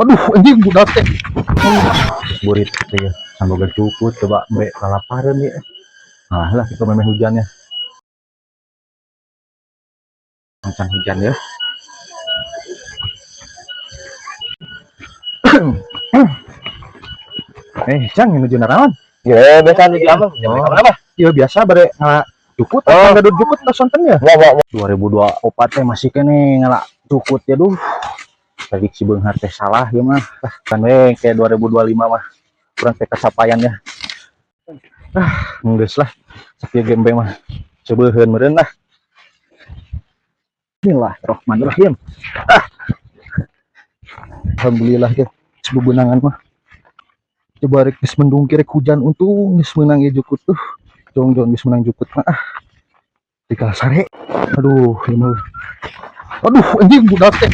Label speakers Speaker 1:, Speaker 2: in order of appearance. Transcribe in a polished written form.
Speaker 1: Aduh, anjing, budak teh.
Speaker 2: Burit ya sambil jukut, coba embe lalapareun ya. Nah lah, itu memang hujannya macan hujan ya. Eh, Cang, menuju naraon?
Speaker 3: Ya, biasa nuju apa?
Speaker 2: Oh.
Speaker 3: Apa?
Speaker 2: Iya, biasa bare ngala jukut.
Speaker 3: Oh.
Speaker 2: Oh, gaduh jukut tos sonten ya.
Speaker 3: Wah, wah.
Speaker 2: 2024 teh masih kene ngala jukut ya. Duh, prediksi beunghar teh salah ya mah. Ah, kan we kayak 2025 mah kurang teh kasapayan ya. Ah, geus lah, sakieu gembe mah sebeuheun meureun lah. Bismillahirrahmanirrahim. Ah, alhamdulillah ya, sebebenangan mah. Coba rek geus mendung, rek hujan, untung geus meunang ieu jukut tuh. Jong jong geus meunang jukut mah. Ah, tinggal sare. Aduh, ini mah. Aduh, anjing, budak teh.